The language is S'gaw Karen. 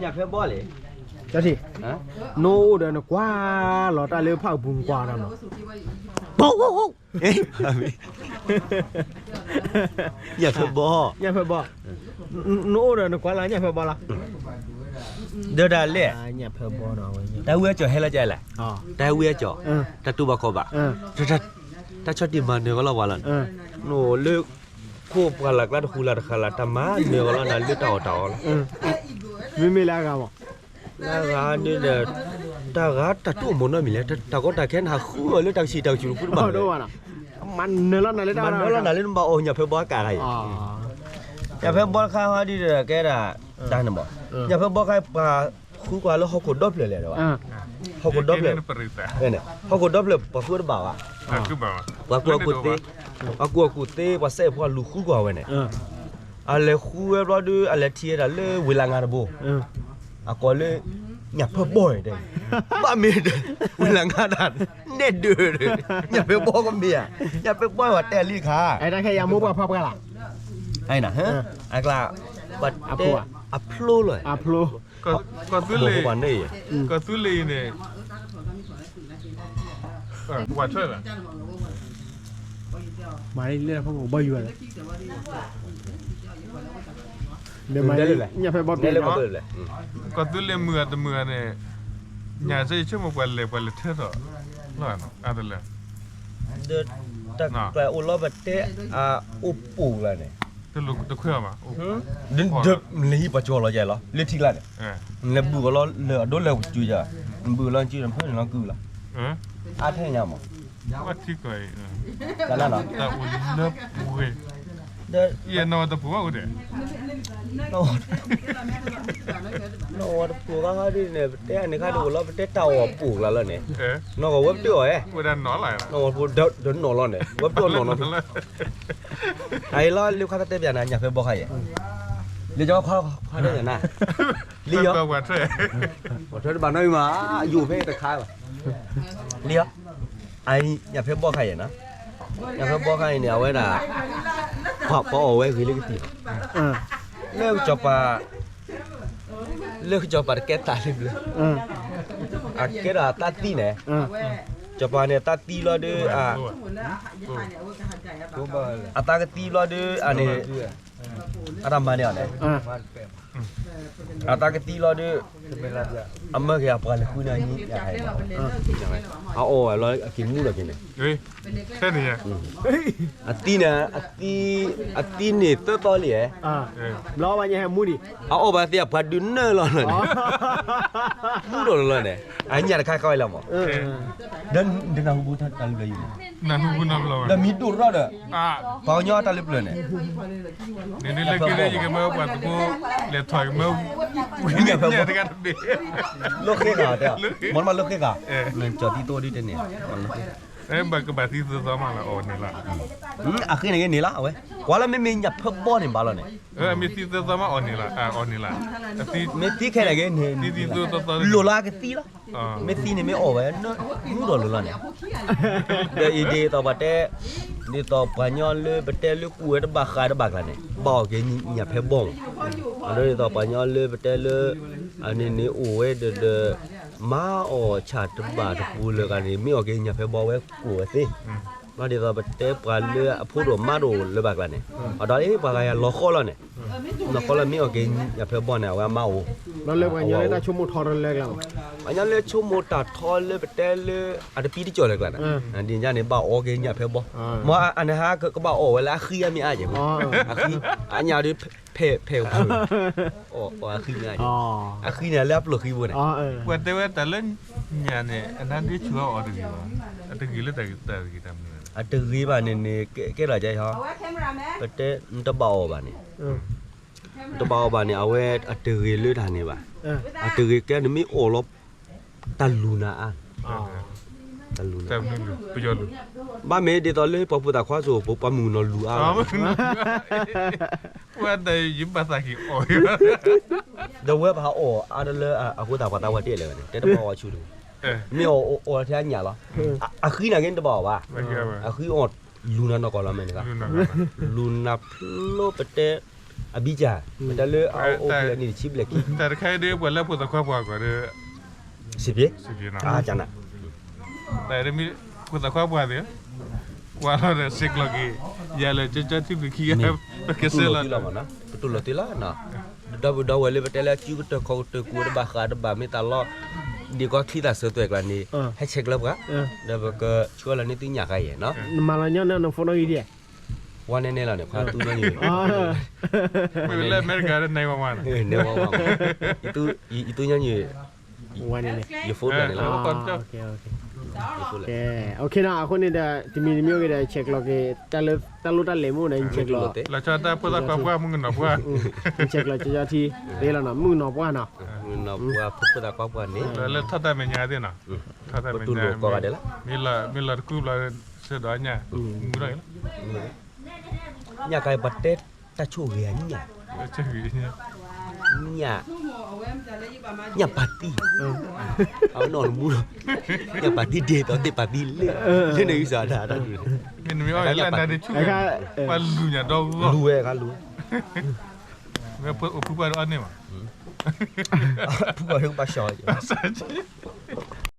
ညၣ်ဖဲဘီလဲၣ်, နအိၣ်ဒီးနကွၢ်လီၤတၢ်လၢဖၣ်ပူၤကွၢ်နီၤနီၤ, ဘီ, ညၣ်ဖဲဘီ, ညၣ်ဖဲဘီ, နအိၣ်ဒီးနကွၢ်လီၤညၣ်ဖဲဘီလီၤ, ဒီးဒၣ်လဲၣ်, ညၣ်ဖဲဘီနီၤ, တၢ်ဝံအကၠီၤဟဲလၢကလဲၣ်, တၢ်ဝံအကၠီၤ, တၢ်တူၢ်ဘၣ်ခီဘၣ်, တၢ်ဆီၣ်တံၢ်မၤနၢၤကီးလီၤပှၤလီၤ, နအိၣ်လၢ ခိၣ်ပှၢ်လၢ်ကျါတဃူလၢ်တဃူလၢ် တၢ်မၤနၢၤကီးလီၤနၤလၢတၢ်အီၣ်တၢ်အီလီၤ, မ့မ့ၢ်လၢအဂၤမး, လၢအဂၤဒ်ဒီး တၢ်ဂၤတၢ်တူၢ်အီၣ်မီၢ်နီတမံၤလဲၣ်, တၢ်ကီတၢ်ခဲနဟးဃုအီၤလၢတၢ်ကဆံးတၢ်ကဆူးတဖုတဘၣ်, မၤနၢၤလီၤနၤလၢတၢ်, မၤနၢၤလီၤနၤလၢနဘၣ်အီၣ်ညၣ်ဖဲဘီကးဂၤအံၤ, ညၣ်ဖဲဘီတခါဟီဒ်ဒီးကဲဒၣ်, တၢ်န့ၣ်မး, ညၣ်ဖဲဘီခါပှၤဃုကွၢ်လၢဟီၣ်ခိၣ်ဒီဖျၢၣ်လဲၣ်ဒီး, ဟီၣ်ခိၣ်ဒီဖျၢၣ်, ဟီၣ်ခိၣ်ဒီဖျၢၣ်ပှၤဃုတဘၣ်ဘၣ်, ပှၤကူၣ်အကူၣ်သ့, ပှၤကူၣ်အကူၣ်သ့ ပှၤစဲးဖိလူၤဃုကွၢ်ဝဲန့ၣ်, အလဲၤဃုဝဲဘျီဒုး အလဲၤထံၣ်ဝဲဒၣ်လၢဝ့ၢ်လၢ်ငါတဘိ, အကိးလၢ ညၣ်ဖဲဘီဒီး, ဘၣ်မ့ၢ်ဒီး, ဝ့ၢ်လၢ်ငါဒၣ်, နဲၣ်ဒုးဒီး, ညၣ်ဖဲဘီကမ့ၢ်ဧါ, ညၣ်ဖဲဘီဝဲတဲလံတခါ, အခဲယမိၢ်ပှၢ်ဖးပှၢ်လီၤ, အကျါ, ပှၤတဲ, အဖျိလီၤ, ကီၢ်သူလ့ၤ, ကီၢ်သူလ့ၤအံၤန့ၣ်, ဝးထွဲလီၤ, မၤလၢဖီခိၣ်ဘီယူၤလီၤ, ညၣ်ဖဲဘီပျဲ, ကီၢ်သူလ့ၤမုၢ်အတမုၢ်အန့ၣ်, ညၣ်စ့ယဆိကမိၣ်ပှၤလဲၤပှၤလဲၤထၢထီၣ်, လီၤ, အတလၢ တၢ်ကျဲအိၣ်လီၤပတဲအအိၣ်ပူၤလီၤန့ၣ်, တခွဲအီၤဘၣ်, လၢဟံၣ်ပှၤကၠီလီၤယဲလီၤ လၢထံကျါန့ၣ်, နလဲၤဘုၣ်ကီးလီၤလၢအဒိလၢာ်ကစူၤယၤ, နဘုၣ်လီၤကစူၤနဖၢနုာ်လီၤကုၢ်လီၤ, အါထဲညါမး, တၢ်အိၣ်လၢပူၤဝဲ, ယဲနီၢ်ဝဲတပူၤဘၣ်အိၣ်ဒဲး, နီၢ်ဝဲတပူၤဘၣ်ဟီဒ်န့ၣ် ပတဲအန့ၣ်ခါဒ်အိၣ်လီၤ ပတဲတၢ်အီၣ်ပူၤလီၤလီၤန့ၣ်, နီၢ်ဝဲပတဲအီၣ်ဧဲ, နီၢ်ဝဲပူၤဒီးနီၢ်လီၤန့ၣ် ဝဲပတဲအီၣ်နီၢ်နီၢ်, အအံၤလီၤလၢခါတၢ်တဲပၠးနၤ ညၣ်ဖဲဘီခါယဲၢ်, လၢကီခွါတဲပၠးနၤ, လံယီၤ, ပှၤထွဲတဘၣ်နီတမံၤမး, ယိာ်ဖဲတခါဘၣ်, လံယီၤ, အအံၤ ညၣ်ဖဲဘီခါယဲၢ်နီၤ, ညၣ်ဖဲဘီခါအံၤန့ၣ် အဝဲဒၣ် ပှၤအီၣ်ဝဲဂ့ၤလၢကသံၣ်, လၢကစီၤပၤ လၢကစီၤပၤတကဲတၢ်လံဘျၢ, အကဲဒၣ်အတၢ်သံန့ၣ်, စီၤပၤန့ၣ်အတၢ်သံလီၤဒုး, အတၢ်ကသံလီၤဒုး အန့ၣ်, အတၢ်မၤန့ၢ်အီၤန့ၣ်, အတၢ်ကသံလီၤဒုး, အမၢက့ၤအပှၤလဲၤဃုန့ၢ်အနံၣ်, အအီၣ်ဝဲလီၤအက့ၤမူလီၤက့ၤန့ၣ်, အသံန့ၣ်, အသံန့ၣ်သၢသီလံဧါ, ဘျီဘၣ်ညါဟဲမူဒံး, အအီၣ်ဘၣ်သ့ၣ်အပှၤဒုးနၢလီၤန့ၣ်, မူဒီးလီၤန့ၣ်, အညၣ်တခါခီဝဲလီၤမး, ဒီးနဟူဘၣ်တၢ်လၢယိၤန့ၣ်, ဒီးမံၤဒိၣ်ထီၣ်ဒီး, ပှၤကညီတၢ်လၢပျၢၤန့ၣ်, နလၢက့ၤလၢယကမၢပှၤသကိး, လဲၤထီၣ်ကမၢ, ညၣ်ဖဲဘီ, လၢဃ့ဂၤတဲ, မ့ၢ်မးလၢဃ့ဂၤ, ကၠီၤသံသိဒ်တဲန့ၣ်, ဘၣ်ကဘၣ်သံသၢသီမးလၢအီၣ်န့ၣ်လီၤ, အဃ့န့ၣ်က့ၤန့ၣ်လီၤ အဝဲ, ကွၢ်လၢမ့မ့ၢ်ညၣ်ဖဲဘီန့ၣ်ဘၣ်လီၤန့ၣ်, မ့ၢ်သံသၢသီမးအီၣ်န့ၣ်လီၤ, အီၣ်န့ၣ်လီၤ, မ့ၢ်သံခဲန့ၣ်က့ၤန့ၣ်, လိၣ်လၢအကသံလီၤ, မ့ၢ်သံန့ၣ်မ့ၢ်အီၣ်ဝဲ, မူဒီးလိၤလီၤန့ၣ်, ဒီးအံၤဒ်သိးပှၤတဲ, ဒ်သိးပှၤကညီလၢပတဲလၢကူၣ်ဝဲတဘၣ်ဃးတဘၣ်ကျါန့ၣ် ဘၣ်အီၣ်က့ၤညၣ်ဖဲဘီမး, အဒိဒ်သိးပှၤကညီလၢပတဲလၢ, အန့ၣ်န့ၣ်အိၣ်ဝဲဒီးဒီး, မၤအီၣ်ဆၣ်တဘၣ်တပူၤလၢၤဂၤန့ၣ် မ့ၢ်အီၣ်က့ၤညၣ်ဖဲဘီဝဲကျိၤဝဲသ့, ဘၣ်ဒ်သိးပတဲပှၤလၢအဖိဒိၣ်မါဒိၣ်လၢၤဘၣ်ကျါန့ၣ်, အဒီးပှၤဂၤယၤလီၤဃီလီၤန့ၣ်, လီၤဃီလၢမ့ၢ်အီၣ်က့ၤညၣ်ဖဲဘီန့ၣ် အဝဲမၤအိၣ်, လီၤလၢပှၤကညီလၢတၢ်ဆိကမိၣ်ထီတလၢကျါမး, ပှၤကညီလၢဆိကမိၣ်တၢ်ထီလၢပတဲလၢ, အတပံတကၠီၣ်လၢၤကျါန့ၣ်, ဒ်န့ၣ်န့ၣ်ဘၣ်အီၣ်က့ၤညၣ်ဖဲဘီ, မ့ၢ်အန့ၣ်ဟါကဘၣ်အီၣ်ဝဲလၢအဃံအမ့ၢ်အါယဲၢ်, အဃံ, အညၣ်ဒီး, ဖဲဖဲကပၤ, အဃံန့ၣ်, အဃံန့ၣ်လၢအပျိၢ်ဃံဖိန့ၣ်, ပှၤတဲဝဲတၢ်လၢညၣ်န့ၣ် အနါဒ့ဆူၣ်အီၣ်တဂ့ၤဘၣ်, အတဂ့ၤလၢတၢ်ဂ့ၤတၢ်မနုၤ, အတဂ့ၤဘၣ်န့ၣ်န့ၣ် ကဲဒၣ်ကဲဟီ, ပတဲနတဘၣ်အီၣ်ဘၣ်န့ၣ်, နတဘၣ်အီၣ်ဘၣ်န့ၣ် အဝဲအတဂ့ၤလၢတၢ်န့ၣ်ဘၣ်, အတဂ့ၤကဲနမ့ၢ်အီၣ်လီၤ, တၢ်လူၤနၤအါ, တၢ်လူၤနၤ, ဘၣ်မ့ၢ်ဒ်သိးလၢပှၤဖိသၣ်ခွါစိၤပှၤမုၣ်ကနီၤလူၤအါလီၤ, ဒီးဝဲပဟးအီၣ်အါတလၢအဃိသတးပှၤသးပှၢ်တဲလဲၣ်ဝဲန့ၣ် တဲတဘၣ်အီၣ်ဆူၣ်တဂ့ၤ, မ့ၢ်အီၣ်အီၣ်ထဲအညၣ်လီၤ, အဃံန့ၣ်က့နတဘၣ်အီၣ်ဘၣ်, အဃံအီၣ်လူၤနၤနီၢ်ကီၢ်လီၤမဲာ်န့ၣ်, လူၤနၤဖျိပတဲ အဘံကၢ် မ့ၢ်တၢ်လၢအအိၣ်ဖဲအနံၣ်တဆံဘျဲၣ်ခံ တၢ်တခါအံၤဒ်ပှၤလၢဖိသၣ်ခွါပှၢ်ကွၢ်ဒီး စံးပ့ၤ ကနၣ် တၢ်ဒ်မ့ၢ်ဖိသၣ်ခွါပှၢ်သ့ၣ် ကွၢ်လီၤဒီးဆဲးကျိးက့ၤ ယၤလဲၣ်ကၠီကၠီထံပူၤခံဂၤ ပကစဲးလီၤ ပတူၢ်လိာ်သ့လီၤနီၤ ပတူၢ်လိာ်သ့လီၤနီၤ ဒီပုၢ်ဒီဝဲၢ်လၢပတဲလၢအစုကတၢၢ်ခီၣ်ကတၢၢ်ကူတဘၣ်ဃးတဘၣ် မ့ၢ်တၢ်လီၤ ဒ်ကီၢ်ချံသးစၢ်သွဲၣ်ကျါန့ၣ် ဟဲဆဲးကျၢပှၤ ဒီးပကဆှၢလီၤန့ၢ်သုညၣ်ခါအံၤနီၤ နမၤလီၤညီနုၢ်န phone နီၣ်ဂံၢ်ဒ် ဝါနဲနဲလီၤန့ၣ် ခွါတူၢ်ညီနုၢ် မ့ၢ်လၢအမဲရကၤလၢနဲဝါဝါန့ၣ် နဲဝါဝါ ယတူၢ်ညီနုၢ် ဝါနဲနဲ ယ phone န့ၣ်လီၤ OK နီၤ အဃိန့ၣ်ဒီး တမံၤတမံၤအိၣ်ဂ့ၤဒီး ဆဲးကျိးက့ၤ တၢ်လီၢ်တၢ်လဲၤမ့ၢ်အိၣ်ဒီး ဆဲးကျိး လီၤဆီတၢ်ဖိသၣ်ခွါပှၢ် မုၣ်ကနီၤပှၢ် ဆဲးကျိးကၠီကၠီထံ သ့လီၤနီၤ မုၣ်ကနီၤပှၢ်နီၤ မုၣ်ကနီၤပှၢ် ဖိသၣ်ခွါပှၢ်န့ၣ် လၢထီၣ်တၢ်မဲာ်ညါသ့ၣ်နီၤ ထီၣ်တၢ်မဲာ်ညါ မ့ၢ်လီၤတကူဘျီ ဆဲးဒီးညၣ် မုၢ်ထီၣ်အံၤလီၤ ညၣ်ကါပှၤတဲတၢ်ဆိၣ်ဂ့ၤညၣ် ညၣ် ညၣ်ပာ်တံၢ် အဝဲနီၢ်တမူလီၤ ညၣ်ပာ်တံၢ်ဒ်သိးသ့ၣ်ပာ်တံၢ်လၢ လၢန့ၣ်ဂံၢ်စၢ်တၢ်တၢ်ဒုး မ့ၢ်နမ့ၢ်အီၣ်လၢနၤဒုးဆူၣ် ပှၤလူၤညၣ်ဒီဂီၢ် လူၤဝဲခါလူၤ ဖုပှၢ်ဒုးအီၣ်န့ၢ်ဘၣ် ဖုပှၢ်ဒုးကဘၣ်ရှီၣ်